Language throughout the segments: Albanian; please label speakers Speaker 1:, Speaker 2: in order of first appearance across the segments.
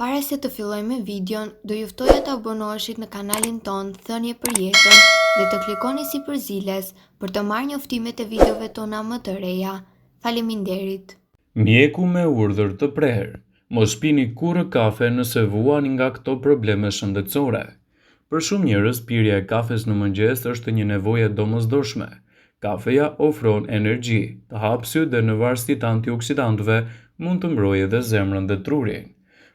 Speaker 1: Para se të fillojmë me videon, do ju ftoja të abonoheshit në kanalin tonë Thënie për Jetën dhe të klikoni sipër ziles për të marrë njoftimet e videove tona më të reja. Faleminderit!
Speaker 2: Mjeku me urdhër të prerë, Mos pini kurrë kafe nëse vuani nga këto probleme shëndetësore. Për shumë njerëz, pirja e kafes në mëngjes është një nevojë e domosdoshme. Kafeja ofron energji, të hap sytë dhe në varësi të antioksidantëve mund të mbrojë edhe zemrën dhe trurin.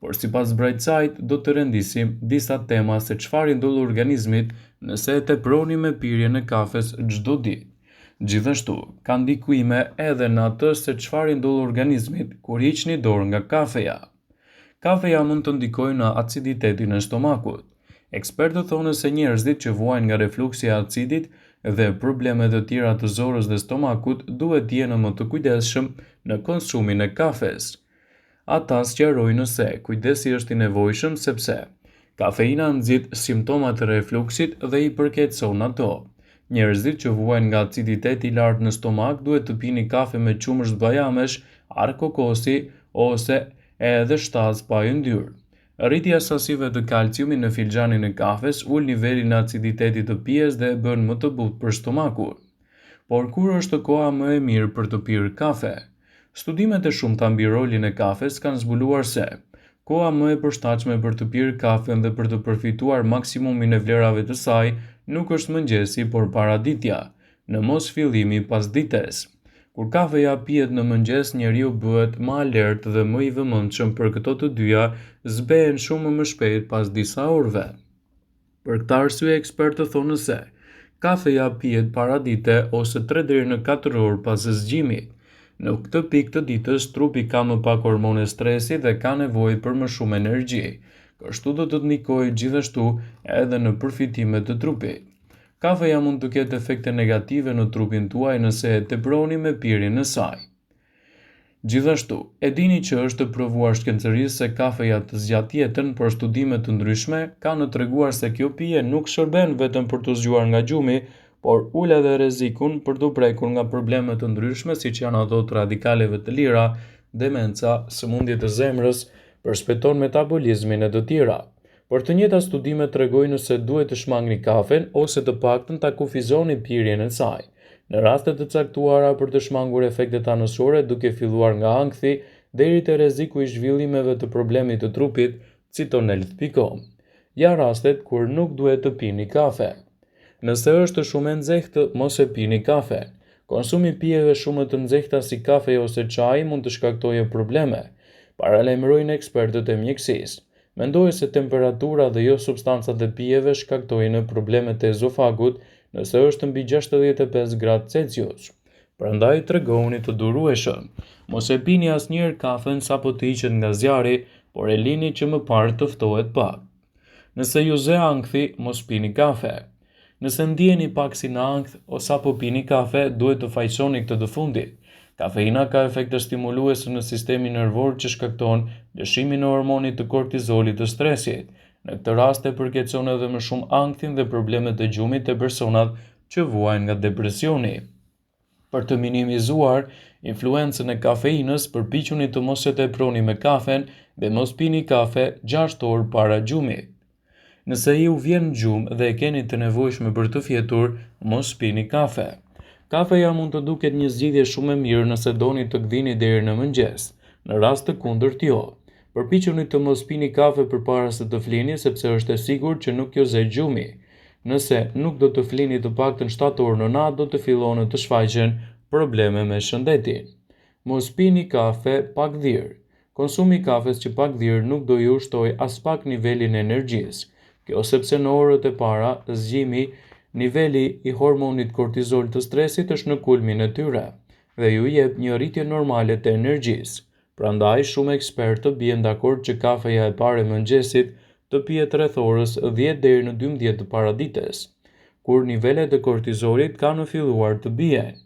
Speaker 2: Por sipas Brightside do të rendisim disa tema se çfarë i ndodh organizmit nëse e teproni me pirjen e kafes çdo ditë. Gjithashtu, ka ndikime edhe në atë se çfarë i ndodh organizmit kur hiqni dorë nga kafeja. Kafeja mund të ndikojë në aciditetin e stomakut. Ekspertët thonë se njerëzit që vuajnë nga refluksi i acidit dhe probleme të tjera të zorrës dhe stomakut duhet të jenë më të kujdesshëm në konsumin e kafes. Ata sqarojnë se kujdesi është i nevojshëm sepse kafeina nxit simptomat e refluksit dhe i përkeqëson ato. Njerëzit që vuajnë nga aciditeti i lartë në stomak duhet të pini kafe me qumësht bajamesh, arrë kokosi ose edhe shtazë pa yndyrë. Rritja e sasive të kalciumit në filxhanin e kafes ul nivelin e aciditetit të pijes dhe e bën më të butë për stomakun. Por kur është koha më e mirë për të pirë kafe? Studimet e shumta mbi rolin e kafes kanë zbuluar se, koha më e përshtatshme për të pirë kafen dhe për të përfituar maksimumin e vlerave të saj nuk është mëngjesi por paraditja, në mos fillimi i pasdites. Kur kafeja pihet në mëngjes njeriu bëhet më alert dhe më i vëmendshëm por këto të dyja zbehen shumë më shpejt pas disa orëve. Për këtë arsye ekspertët thonë se kafeja pihet paradite ose 3 deri në 4 orë pas zgjimit. Në këtë pikë të ditës trupi ka më pak hormone stresi dhe ka nevojë për më shumë energji. Kështu do të ndikojë gjithashtu edhe në përfitime të trupit. Kafeja mund të ketë efekte negative në trupin tuaj nëse e teproni me pirjen e saj. Gjithashtu, e dini që është provuar shkencërisht se kafeja të zgjat jetën, por studime të ndryshme kanë treguar se kjo pije nuk shërben vetëm për t'u zgjuar nga gjumi, por ul edhe rrezikun për t'u prekur nga probleme të ndryshme siç janë ato të radikaleve të lira, demenca, sëmundje të zemrës, përshpejton metabolizmin e të tjera. Por të njëjtat studime tregojnë se duhet të shmangni kafen ose të paktën ta kufizoni pirjen e saj, në raste të caktuara për të shmangur efektet anësore duke filluar nga ankthi deri te rreziku i zhvillimeve të problemit të trupit, citon Health.com. Ja rastet kur nuk duhet të pini kafe. Nëse është shumë e nxehtë, mos e pini kafe. Konsumi i pijeve shumë të nxehta si kafeja ose çaji mund të shkaktojë probleme, paralajmërojnë ekspertët e mjekësisë. Mendohet se temperatura dhe jo substancat e pijeve shkaktojnë probleme të ezofagut nëse është mbi 65 gradë Celsius. Prandaj tregohuni të durueshëm. Mos e pini asnjëherë kafen sapo të hiqet nga zjarri, por e lini që më parë të ftohet pak. Nëse ju zë ankthi, mos pini kafe. Nëse ndiheni pak si në ankth o sapo pini kafe, duhet të fajësoni këtë të fundit. Kafeina ka efekte stimuluese në sistemin nervor që shkakton lëshimin e hormonit të kortizolit të stresit. Në këtë rast e përkeqëson edhe më shumë ankthin dhe problemet e gjumit te personat që vuajnë nga depresioni. Për të minimizuar influencën e kafeinës, përpiquni të mos e teproni me kafen dhe mos pini kafe 6 orë para gjumit. Nëse ju vjen gjumë dhe e keni të nevojshme për të fjetur, mos pini kafe. Kafeja mund të duket një zgjidhje shumë e mirë nëse doni të gdhini deri në mëngjes, në rast të kundërt jo. Përpiquni të mos pini kafe përpara se të flini sepse është e sigurt që nuk ju zë gjumi. Nëse nuk do të flini të paktën 7 orë në natë do të filloni të shfaqen probleme me shëndetin. Mos pini kafe pa gdhirë. Konsumi i kafes që pa gdhirë nuk do ju shtojë aspak nivelin e energjisë. Kjo sepse në orët e para zgjimi, niveli i hormonit kortizol të stresit është në kulmin e tyre dhe ju jep një rritje normale të energjisë. Prandaj, shumë ekspertë bien dakord që kafeja e parë e mëngjesit të pihet rreth orës 10 deri në 12 të paradites, kur nivelet e kortizolit kanë filluar të bien.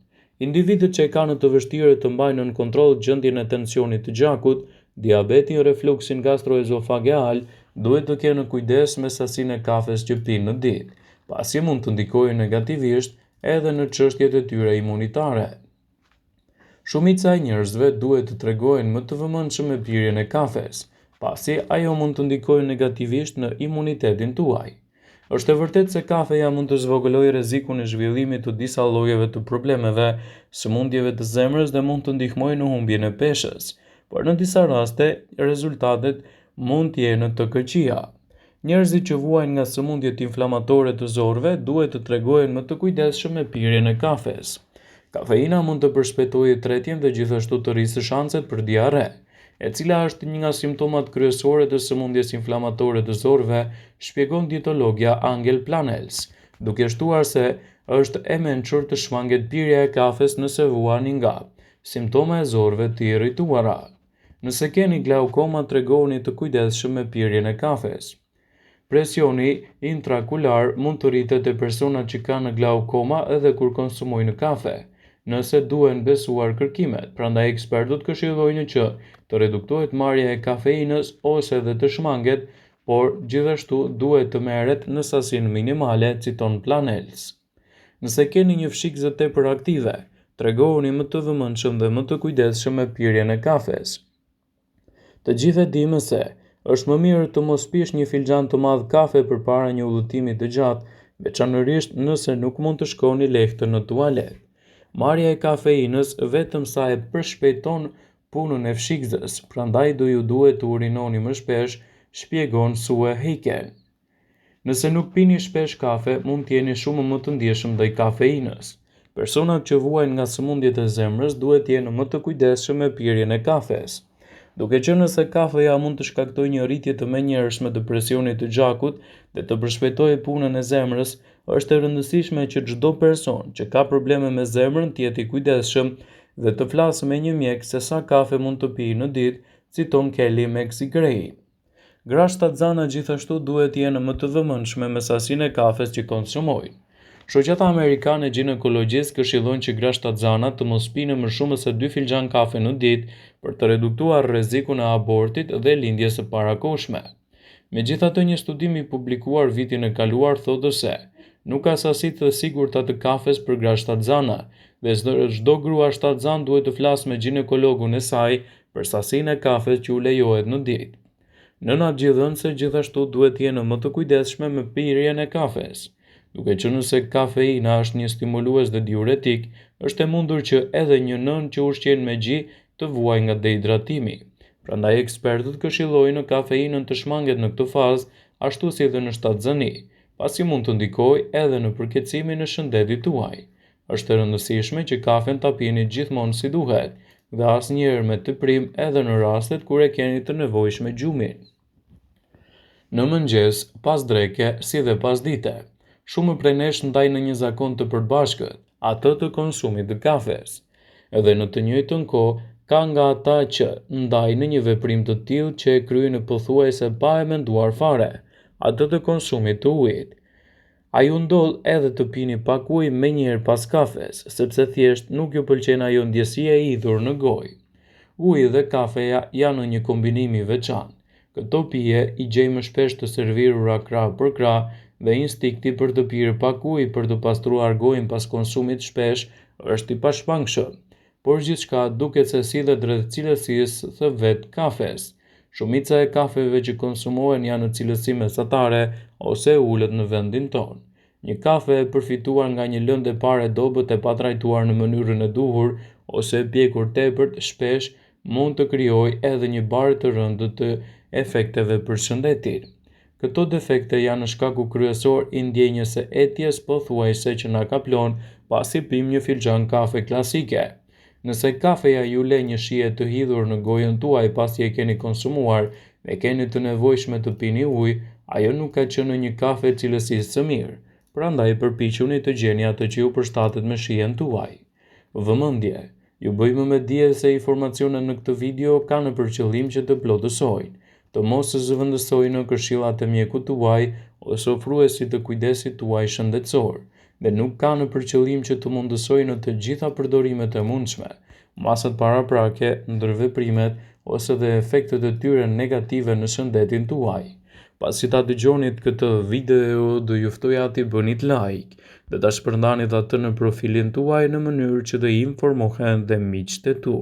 Speaker 2: Individët që e kanë të vështirë të mbajnë nën kontroll gjendjen e tensionit të gjakut, diabetin, refluksin gastroezofageal, duhet të kenë kujdes me sasinë e kafes që pinë në ditë, pasi mund të ndikojë negativisht edhe në çështjet e tyre imunitare. Shumica e njerëzve duhet të tregohen më të vëmendshëm me pirjen e kafes. pasi ajo mund të ndikojë negativisht në imunitetin tuaj. Është e vërtetë se kafeja mund të zvogëlojë rrezikun e zhvillimit të disa llojeve të problemeve, sëmundjeve të zemrës dhe mund të ndihmojë në humbjen e peshës, por në disa raste rezultatet mund të jenë të këqija. Njerëzit që vuajnë nga sëmundjet inflamatore të zorrëve duhet të tregohen më të kujdesshëm me pirjen e kafes. Kafeina mund të përshpejtojë tretjen dhe gjithashtu të rrisë shanset për diarre. E cila është një nga simptomat kryesore të sëmundjes inflamatore të zorrëve, shpjegon dietologia Angel Planells, duke shtuar se është e mençur të shmanget pirja e kafes nëse vuani nga simptoma e zorrëve të irrituara. Nëse keni glaukoma tregohuni të kujdesshëm me pirjen e kafes. Presioni intraokular mund të rritet te personat që kanë glaukoma edhe kur konsumojnë kafe, nëse duhen besuar kërkimet, prandaj ekspertët këshillojnë që të reduktohet marrja e kafeinës ose edhe të shmanget, por gjithashtu duhet të merret në sasinë minimale, citon Planells. Nëse keni një fshikëzë tepër aktive, tregohuni më të vëmendshëm dhe më të kujdesshëm me pirjen e kafes. Të gjithë e dimë se është më mirë të mos pish një filxhan të madh kafe përpara një udhëtimi të gjatë, veçanërisht nëse nuk mund të shkoni lehtë në tualet. Marrja e kafeinës vetëm sa e përshpejton punën e fshikëzës, prandaj do ju duhet të urinoni më shpesh, shpjegon Sue Hicken. Nëse nuk pini shpesh kafe, mund të jeni shumë më të ndjeshëm ndaj kafeinës. Personat që vuajnë nga sëmundjet e zemrës duhet të jenë më të kujdesshëm me pirjen e kafes. Duke qenë se kafeja mund të shkaktojë një rritje të menjëhershme të presionit të gjakut dhe të përshpejtojë punën e zemrës, është e rëndësishme që çdo person që ka probleme me zemrën të jetë i kujdesshëm dhe të flasë me një mjek se sa kafe mund të pijë në ditë, citon Kelly McGrain. Gratë shtatzana gjithashtu duhet të jenë më të vëmendshme me sasinë e kafes që konsumojnë. Shoqata Amerikane e Gjinekologjisë këshillon që gratë shtatzana të mos pinë më shumë se dy filxhanë kafe në ditë për të reduktuar rrezikun e abortit dhe lindjes së parakohshme. Megjithatë, një studim i publikuar vitin e kaluar thotë se nuk ka sasi të sigurta të kafes për gratë shtatzana dhe çdo grua shtatzanë duhet të flasë me gjinekologun e saj për sasinë e kafes që u lejohet në ditë. Nënat gjidhënëse gjithashtu duhet të jenë më të kujdesshme me pirjen e kafes. Duke qenë se kafeina është një stimulues dhe diuretik, është e mundur që edhe një nënë që ushqen me gji të vuajë nga dehidratimi. Prandaj ekspertët këshillojnë kafeinën të shmanget në këtë fazë, ashtu si edhe në shtatzëni, pasi mund të ndikojë edhe në përkeqësimin e shëndetit tuaj. Është e rëndësishme që kafen ta pini gjithmonë si duhet dhe asnjëherë me teprim edhe në rastet kur e keni të nevojshme gjumin. Në mëngjes, pas dreke, si dhe pasdite. Shumë prej nesh ndajnë një zakon të përbashkët, atë të konsumit të kafes. Edhe në të njëjtën kohë, ka nga ata që ndajnë një veprim të tillë që e kryejnë pothuajse pa e menduar fare, atë të konsumit të ujit. A ju ndodh edhe të pini pak ujë menjëherë pas kafes, sepse thjesht nuk ju pëlqen ajo ndjesi e hidhur në gojë? Uji dhe kafeja janë një kombinim i veçantë. Këto pije i gjejmë shpesh të servirura krah për krah dhe instinkti për të pirë pak ujë për të pastruar gojën pas konsumit shpesh është i pashmangshëm. Por gjithçka duket se sillet rreth cilësisë së vetë kafes. Shumica e kafeve që konsumohen janë në cilësi mesatare ose e ulët në vendin tonë. Një kafe e përfituar nga një lëndë e parë e dobët e patrajtuar në mënyrën e duhur ose e pjekur tepër shpesh mund të krijojë edhe një barrë të rëndë të efekteve për shëndetin. Këto defekte janë shkaku kryesor i ndjenjës së etjes pothuajse që na kaplon pasi pimë një filxhan kafe klasike. Nëse kafeja ju le një shije të hidhur në gojën tuaj pasi e keni konsumuar dhe keni të nevojshme të pini ujë, ajo nuk ka qenë një kafe e cilësisë së mirë. Prandaj përpiquni të gjeni atë që ju përshtatet me shijen tuaj. Vëmendje! Ju bëjmë me dije se informacionet në këtë video kanë për qëllim që të plotësojnë, të mos zëvendësojnë këshillat e mjekut tuaj ose ofruesit të kujdesit tuaj shëndetësor dhe nuk kanë për qëllim që të mundësojnë të gjitha përdorimet e mundshme, masat paraprake, ndërveprimet ose dhe efektet e tyre negative në shëndetin tuaj. Pasi ta dëgjonit këtë video, do ju ftoja t'i bënit like dhe ta shpërndanit atë në profilin tuaj në mënyrë që të informohen dhe miqtë e tu.